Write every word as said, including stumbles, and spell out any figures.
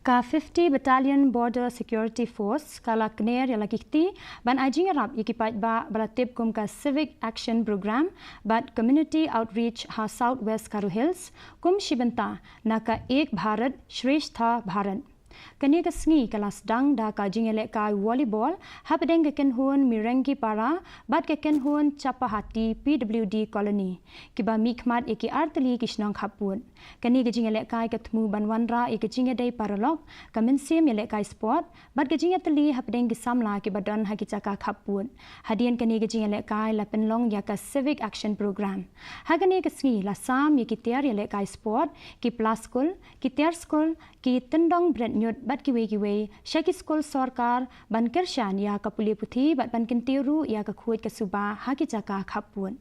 Ka fifty Battalion Border Security Force ka la kner ïa la ki kti ban ai jingïarap ïa ki paidbah ba la tip kum ka Civic Action Program bad Community Outreach ha South West Garo Hills kum shi bynta na ka Ek Bharat Shreshtha Bharat. Kane ka sngi ka la sdang da ka jingïalehkai volleyball hapdeng ka kynhun Mirengi Para bad ka kynhun Chapahati P W D Colony, kiba mihkhmat ïa ki artylli ki shnong khappud. Kane ka jingïalehkai ka thmu ban wanrah ïa ka jingïadei paralok, ka mynsiem ïalehkai sport bad ka jingïatylli hapdeng ki samla kiba don ha ki jaka khappud. Hadien kane ka jingïalehkai la pynlong ïa ka Civic Action Program. Ha kane ka sngi la sam ïa ki tiar ïalehkai sport, ki pla skul, ki tiar skul, ki tyndong bret ñiut bad kiwei kiwei sha ki skul sorkar ban kyrshan ïa ka pule puthi bad ban kyntiew ruh ïa ka khuid ka suba ha ki jaka khappud.